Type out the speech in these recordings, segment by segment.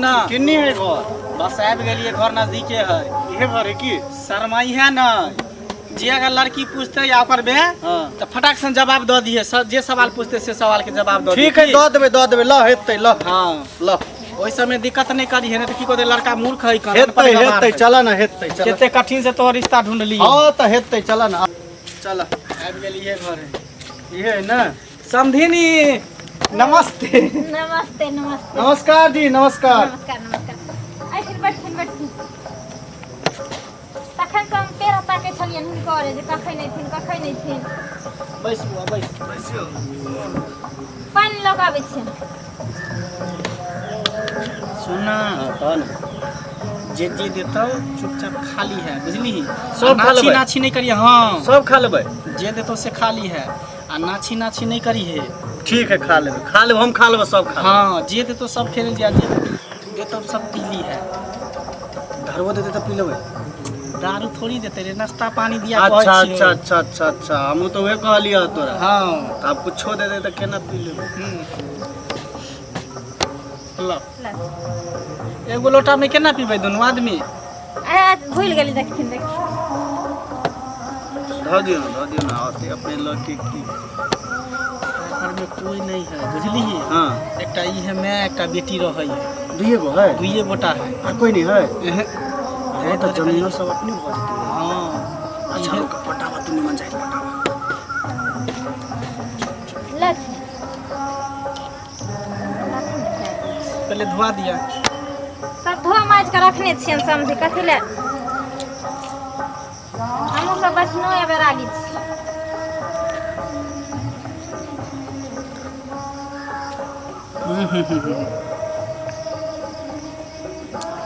ना। किन्नी है घर? बस आबि गेलियै, घर नजदीके है। इहे घर है की? शरमाई है ना जे अगर लड़की पूछते या ओकर बे तऽ फटाक से जवाब दऽ दिहे। जे सवाल पूछते से सवाल के जवाब दऽ। ठीक है, दऽ देबै, दऽ देबै। ल हेतै, ल। हाँ। ल। ओहि समय दिक्कत नहीं करी है ना, तऽ की कहते लड़का मूर्ख है। हेतै हेतै, चल ना, हेतै, चल। कते कठिन से तोहर रिश्ता ढूंढली। हाँ तऽ हेतै, चल ना, चल। आबि गेलियै घर। इहे है ना। समधिनी, नमस्ते। नमस्ते, नमस्ते। नमस्कार जी, नमस्कार। नमस्कार, नमस्कार। अखन बैठथिन, बैठथिन। तखन से हम पेड़ ताकै छलियनि हुनकर जे कखन अयथिन, कखन अयथिन। बैस बुआ, बैस। पानि लऽ कऽ आबै छियनि। सुन ना। हाँ, कह ना। जे जे देतौ चुपचाप खाली है, बुझली? सब खा नाछी लेबै। नाछी नहीं करिए। हाँ। सब खा लेबै। जे देतौ से खाली है आ नाछी नाछी नहीं करी है। ठीक है, खा लेबै, खा लेबै, हम खा लेबै, सब खा लेबै। हाँ, जे देतौ सब खेल जा, जे देतौ सब पीली है। दारुओ देतै तऽ पी लेबै। दारू थोड़ी देते रे, नाश्ता पानी दिया कहै अच्छा। छियौ। अच्छा अच्छा अच्छा अच्छा, हमहूँ तऽ उहे कहलियै तोरा। हाँ। तऽ आब कुछो दे दे तऽ केना पी लेबै? ल। ल। एगो लोटा में केना पीबै दुनू आदमी? आ, भूलि गेली, देखथिन, देखथिन। धऽ दियौ ने, धऽ दियौ ने, औते अपने लऽ के की। घर में कोई नहीं है, बुझली? हाँ। एकटा ई है मैं, एकटा बेटी रहै है। दुइए गो है? दुइए गोटा है। आ कोई नहीं है? एहे। अरे तऽ जमीनो सब अपने भऽ जेतै। हाँ। अच्छा, रुक, पटावा तू निमन जाइ, पटावा। लथिन। पहले धुआ दिया। सब धो माजि कऽ रखने छियनि समझी, कथी लए हमहूँ सब वैष्णो बैरागी छी।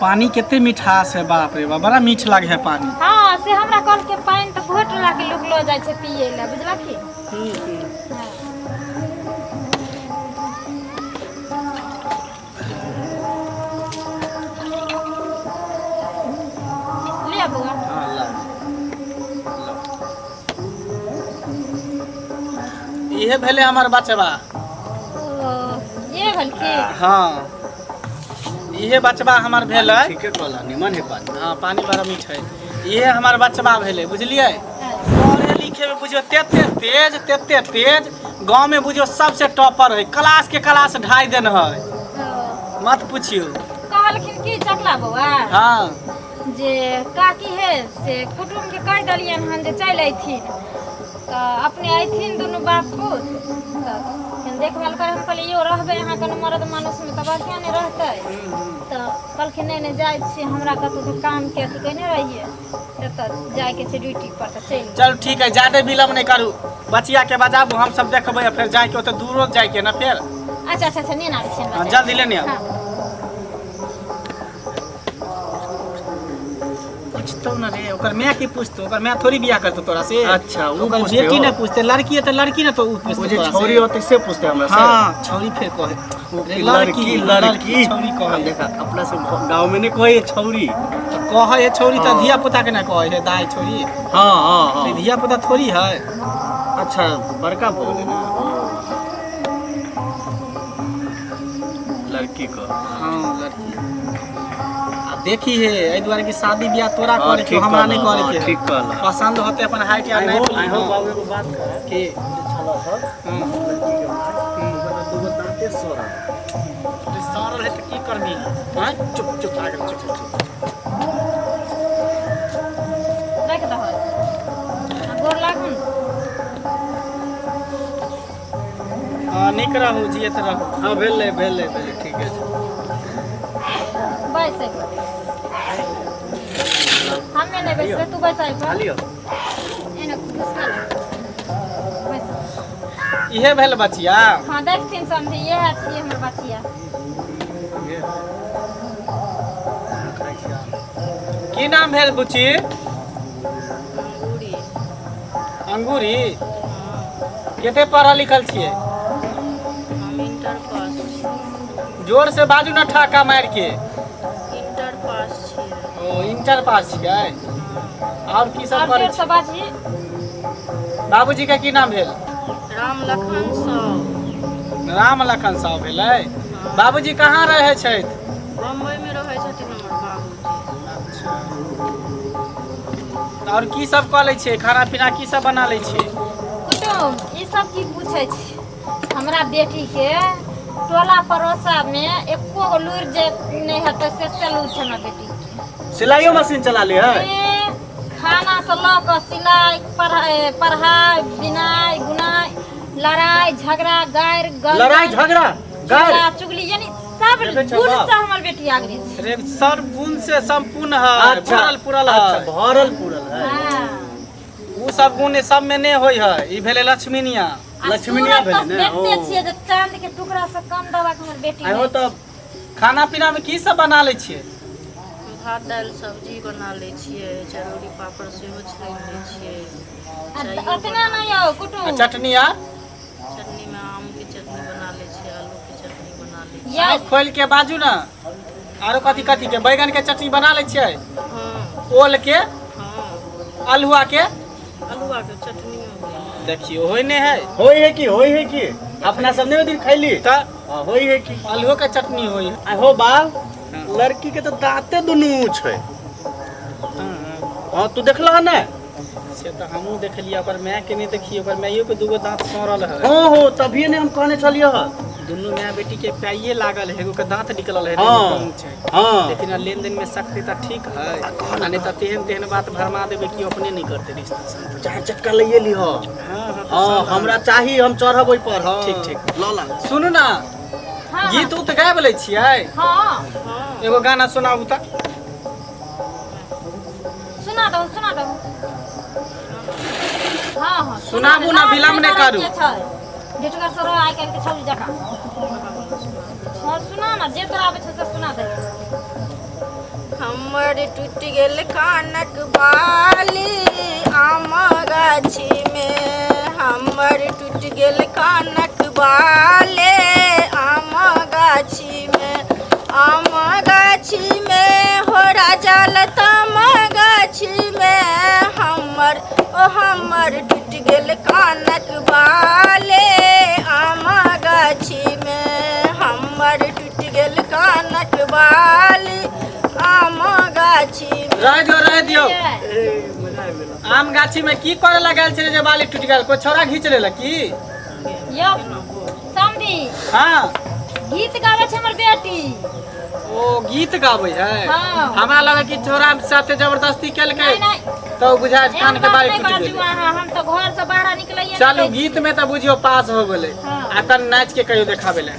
पानी कते मिठास है, बाप रे बाप, बड़ा मीठ लागे है पानी। हाँ, से हमरा कल के पानि तऽ बहुत टोला के लोक लऽ जाइ छै पियै लए, बुझलखिन? हाँ। लिअ बौआ। हाँ, ला। इहे भेले हमर बचबा। ओ, ये भेल की? हाँ, इहे बचबा हमर भेलै। ठीके कहला, निमन है पानी। हाँ, पानी बड़ा मीठ है। इहे हमर बचबा भेलै, बुझलियै? पढ़े लिखे में बुझियो तेते तेज, तेते तेज, गांव में बुझियो सबसे टॉपर है, क्लास के क्लास ढाई देन है। ओ, मत पूछियो। कहलखिन की चकला बौआ? हाँ। जे काकी है से कुटुम्बके कहि देलियनि हन जे चलि अयथिन तऽ अपने अयथिन दुनू बाप पूत, तऽ फेर देखभाल करे। हम कहलियै, यौ रहबै अहाँ कोनो मरद मानुसमे तऽ बढ़िआँ नहि रहतै। तऽ कहलखिन, नहि नहि, जाइ छी, हमरा कतहु तऽ कामके अथी केने रहियै, तऽ जाइके छै ड्यूटी पर, तऽ चलि गेल। चलू ठीक है, ज्यादा विलम्ब नहीं करू, बचिया के बजाबू, हम सब देखबै आ फेर जाइके ओते दूरो जाइके ना फेर। अच्छा अच्छा अच्छा, नहि आबै छियनि। हाँ, जल्दी लेने आउ। हाँ। पूछतो ना रे, ओकर माय की पूछतो? ओकर माय थोड़ी बियाह करतो तोरा से। अच्छा, उ ओकर पूछते बेटी हो? ने पूछते, लड़की है तऽ लड़की ने तो उ पूछते ओ जे तोरा से। छौरी होतै से पूछते हमरा से? हाँ, छौरी फेर कहे। रे, लड़की, लड़की, छौरी कहे। देखा, अपना सब गाँव में नहीं कहे छौरी। तऽ कहै है छौरी तऽ हाँ। धिया पुता के ना कहै है दाइ छौरी। हाँ हाँ हाँ। तऽ धिया पुता थोड़ी है। अच्छा, बड़का भऽ गेलै ने लड़की को। हाँ, लड़की। आ देखी हे, एहि दुआरे कि शादी बियाह तोरा हाँ, करे के ठीक हमरा नहीं कहला, करे हाँ, के। ठीक कहला। पसंद होते अपन हाइट या नहीं। आइ हो बाबू, एगो बात कहे के? छला सब लड़की के माय, ओकर दूगो दाँते सड़ल। सड़ल है तऽ की करबी? आँय, चुप चुप, आ गेल, चुप चुप। राखि दहक आ गोर लागू ने। हाँ, नीक रहू, जियत रहू। हाँ, भेलै भेलै भेलै, ठीके छै। बैस, हमे नहि बैसबै, तू बैस एहि पर। लियौ। एने घुसका ले, बैस। इहे भेल बचिया? हाँ, देखथिन समझी, इएह छियै हमर बचिया। की नाम भेल बुच्ची? अंगूरी। कते पढ़ल लिखल छियै? हम इंटर पास छी। जोर से बाजू ना, ठाका मारि के। इंटर पास छियै। ओ, इंटर पास छियै। आओर की सब आब करै जोर से छी? बाजी। बाबूजी के की नाम भेल? राम लखन साव। राम लखन साहु भेलै। बाबूजी कहाँ रहै छथि? बम्बईमे रहै छथिन हमर बाबूजी। अच्छा, आओर की सब कऽ लै छियै? खाना पीना की सब बना लै छियै? कुटुम, ई सब की पूछै छी? हमरा बेटीके टोला पड़ोसामे एको गो लुरि जे नहि हेतै से से लुरि छै हमरा बेटीके। सिलाइयो मशीन चला ले है? ए, खाना से लऽ कऽ सिलाइ, पढ़ाइ पढ़ाइ, बिनाइ गुनाइ, लड़ाइ झगड़ा, गारि गल, लड़ाई झगड़ा गारि चुगला चुगली, यानी सब देखै छौ गुण बाप। से हमर बेटी आगे छै। रे सब गुण से संपूर्ण है। अच्छा। भरल पुरल अच्छा है। भरल पुरल है। हाँ। उ सब गुण सब में नहीं होय है। ई भेलै लक्ष्मीनिया। आ लक्ष्मीनिया सूरत भेलै तऽ ने, देखते ओ। छियै जे चांद के टुकड़ा से कम दवा के हमर बेटी आइ हो नहि। तऽ खाना पीना में की सब बना लै छियै? भात दालि सब्जी बना लै छियै, चरौरी पापड़ सेहो छानि लै छियै। आ चाइयो ओतना बना नहि यौ आ कुटुम। चटनी आर? चटनीमे आमके चटनी बना लै छियै, आलूके चटनी बना लै छियै। यौ आँखि खोलि के बाजू ने। आरो कथी कथी के? बैगन के चटनी बना लै छियै? हँ। ओल के? हँ। अल्हुआ के? अल्हुआके चटनियो होइए। देखियौ, होइ नहि है। होय है की, होय है की, अपना सब नहीं ओहि दिन खैली। तऽ हाँ, होय है की। अल्हुओ के चटनी होइ है। आ हो बाप, लड़की के तऽ दाँते दुनू छै। हाँ, तू देखलह ने? से तऽ हमहूँ देखलियै, ओकर माय के नहि देखियै। ओकर माइयो के दूगो दाँत सड़ल है। हाँ हो, तभिए ने हम कहने छलियै हँ। दुनू माय बेटी के पाइये लागल है, एगो के दाँत निकलल है। हाँ। एगो के छै। हाँ। लेकिन लेन देन में सकते तऽ ठीक है, आ नहीं तऽ तेहन तेहन बात भरमा देबै कि अपने नहीं करते रिश्ता सब। चाहे चक्का लैए लिह। हाँ हाँ तऽ हाँ सब। हमरा चाही, हम चढ़ब ओहि पर। हाँ। ठीक, ठीक। लऽ ला। सुनू ना। हाँ। गीत उत गाबि लै छियै? हाँ। हँ। एगो गाना सुनाबू तऽ। सुना दहु, सुना दहु। हाँ हाँ। सुनाबू ना, विलम्ब नहि करू। ढिठगर सरो आइ काल्हि के छौरी जकाँ। हाँ, सुना ना, जे तोरा आबै छौ से सुना दे। हमर टूटि गेल कानक बाली आम गाछीमे, हमर टूटि गेल कानक बाले आम गाछीमे, आम गाछीमे हो राजा लताम गाछीमे, हमर ओ हमर टूटि गेल कानक बाले आम गाछीमे, हमर टूटि गेल कानक बाली आम गाछीमे। रह दियौ, रह दियौ। आम गाछी में की करे लगल छलै जे बाली टूटि गेल? कोई छौड़ा घीच लेलक की? यौ समधी। हाँ। गीत गाबै छै हमर बेटी। ओ गीत गाबै है? हाँ। हमरा लगे कि छौड़ा साथे जबरदस्ती केलकै। नहीं नहीं। तो बुझाय कान एहन के बात बाली नहि टूटि बाजू गेलै। अहाँ, हम तऽ घर से बाहर निकलैये नहि चलू दै छी। गीत में तऽ बुझियौ पास हो गेलै। हाँ। आ तन नाच के कहियो देखाबै लए।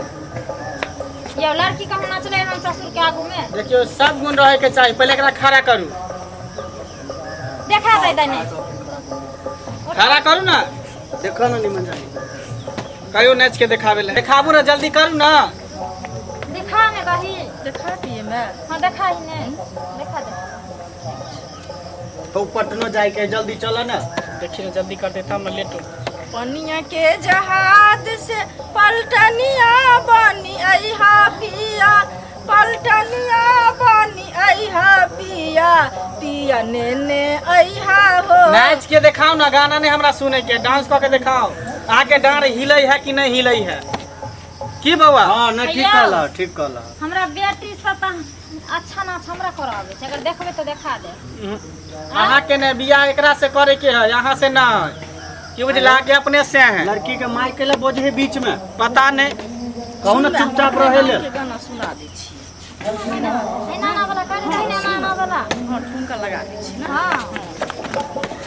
यौ लड़की कहूँ नचलै हम ससुर के आगू में? देखियौ, सब गुण रहे के चाही। पहिले एकरा खड़ा करू। देखा दे दने। खड़ा करू ना। देखो ना निमन जानी। कहियो नाच के देखाबै लए। देखाबू ना, जल्दी करू ना। देखा ने कही। देखा दिए मैं। हाँ, देखा ही ने, देखा दे। तो पटनो जाए के, जल्दी चल ना। देखिए ना, जल्दी कर देता हम लेट हो। पनिया के जहाज से पलटनिया बनी अइहा पिया, पलटनिया बनी अइहा पिया, पिया नेने अइहा हो। नाच के देखाओ ना, गाना नहीं हमरा सुने के, डांस कऽ के देखाओ। आके डांर हिलै है कि नहीं हिलै है की बौआ? हाँ नहीं, ठीक भैया। कहला, ठीक कहला। हमरा बेटी से तऽ अच्छा नाच हमरा कराबै छै, अगर देखबै तऽ देखा दे। अहाँ के ने बियाह एकरा से करे के है, यहाँ से नहीं। की बुझला के अपने से है। लड़की के माय के बोझे है बीच में। पता नहीं। कहू ना चुपचाप रहे ले। के गाना सुना दै छी। एना एना वाला कर, एना एना वाला। हँ, ठुमका लगा दै छी ने। हाँ,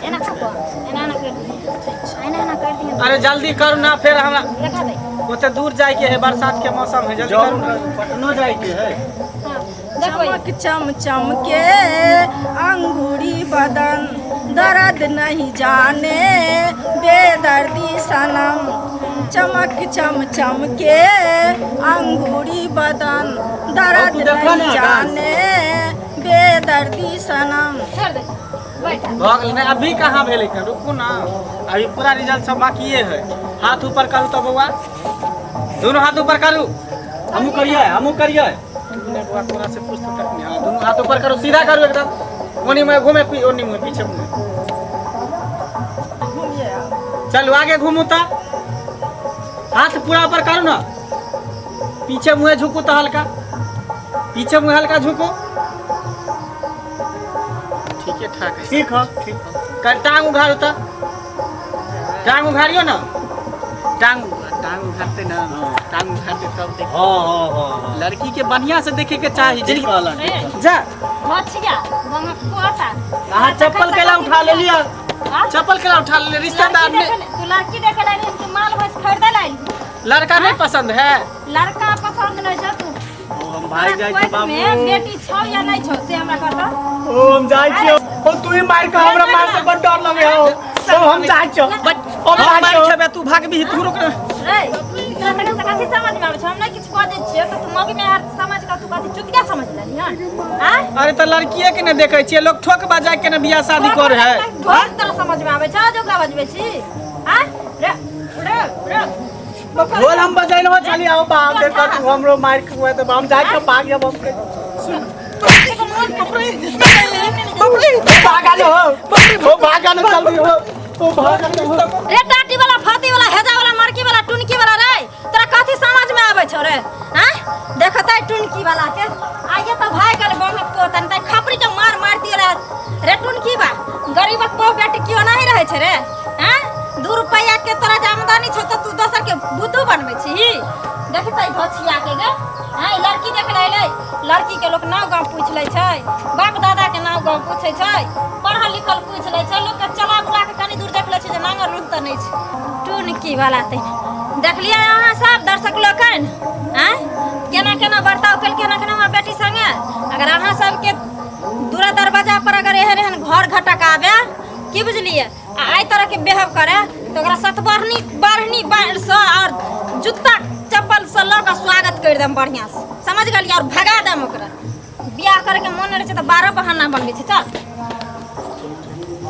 एना कऽ कऽ, एना एना कर दिहे, एना एना कर दिहे। अरे जल्दी करू ना, फिर हमरा देखा दे। ओते दूर जाए के है, बरसात के मौसम है, जल्दी जाओ करू ना। पटनो जाए के है। हाँ, देखबै। चमक चम चम के अंगूरी बदन, दर्द नहीं जाने बेदर्दी सनम, चमक चम चम के अंगूरी बदन, दर्द अब तू देखा नहीं ना डांस। जाने बेदर्दी सनम। छोड़ दे, बैठ। भऽ गेलै नहि, अभी कहाँ भेलै? कन रुकू ना, अभी पूरा रिजल्ट सब बाकिए है। हाथ ऊपर करू तऽ बौआ, दोनों हाथ ऊपर करू। हमहूँ करिए, हमहूँ करिए। नहि बौआ, तोरा से पूछतो तक नहीं। हाँ, दोनों हाथ ऊपर करू, सीधा करू एकदम, ओनी में घूमे, ओनी में पीछे घूमे। घूमिए आप। चलू आगे घूमू तऽ, हाथ पूरा ऊपर करू ना, पीछे मुँहे झुकू तऽ हल्का। पीछे मुँह हल्का झुको। ठीके ठाक है। ठीक है, ठीक है। कर टांग उघारू तऽ, टांग उघारियो ना, टांग टांग उघारते ना, टांग उघारते तब देख। हाँ हाँ हाँ हाँ। लड़की के बढ़िया से देखे के चाही। ठीक कहला, ठीक कहला। जा। बचिया गमक पोता। अहाँ चप्पल केला उठा लेलियै? चप्पल केला उठा ले? रिश्तेदार ने तू लड़की देखे ला तू माल भैंस खरीदे ला? लड़का नहीं पसंद है? लड़का पसंद नहीं छौ तू। ओ हम भाग जाइ छी बाबू। में बेटी छौ या नहीं छौ से हमरा कहता। ओ हम जाइ छी। ओ तू ही मार के हमरा मार से बड़ डर लगे हो। ओ हम जाइ छी। ओ भाग मार छौ। खेबे तू, भागबी तू, रुक। रे तोरा कने से कथी समझ में आबै छौ? हम नहीं किछु कह दै छियै तऽ तू मौगी में यार समझ के तू कथी चुतिया समझ लेली हन? आँय? अरे तऽ लड़किए के ने देखे छियै, लोग ठोक बजा के ने बियाह शादी करे है। ढोल तोरा समझ में आबै छौ जे ओकरा बजबै छी? आँय? रे रे रे। ढोल हम बजैलो? चली आओ बाप रे, तू हमरो मार के हुआ तऽ हम जाइ छी, भाग जाब हम। भागा हो, ओ भागा न, चल हो, ओ भागा न हो। रे टाटी वाला, फाती वाला, हेजा वाला, मरकी वाला, टुनकी वाला, रे तोरा कथी समझ में आबै छौ रे? आँय, देखतै टुनकी वाला के आइए तऽ भाग गेल बमक पोतन तै खपरी के मार मार दियो रे। रे टुनकी बा, गरीबक बहु बेटी क्यों नहीं रहै छै रे? आँय, 2 रुपैआ के तोरा जे आमदनी छौ तऽ तू दोसर के बुद्धू बनबै छी? देखतै भछिया के गे। आँय, लड़की देख ले अयलै। लड़की के लोक नाव गाँव पूछि लै छै, बाप दादा के नाव गाँव पूछै छै, पढ़ल लिखल पूछि लै छै, लोक के चला बुला के कनी दूर देख लै छै जे नांगर रूप तऽ नहि छै। टुनकी वाला ते देखलियै अहाँ सब दर्शक लोकनि? आँय, केना केना बर्ताव केलकै, केना केना हमर बेटी संगे। अगर अहाँ सबके दूरा दरवाजा पर अगर एहन एहन घर घटक आबे, की बुझलियै, आ एहि तरहके बेहब करे तऽ ओकरा सतबरनी बारहनी बाढ़सँ आओर जूता चप्पलसँ लऽ कऽ स्वागत करि देम बढ़िआँसँ, समझ गेलियै? आओर भगा देम ओकरा। बियाह करैके मोन रहै छै तऽ 12 बहाना बनबै छै। चल।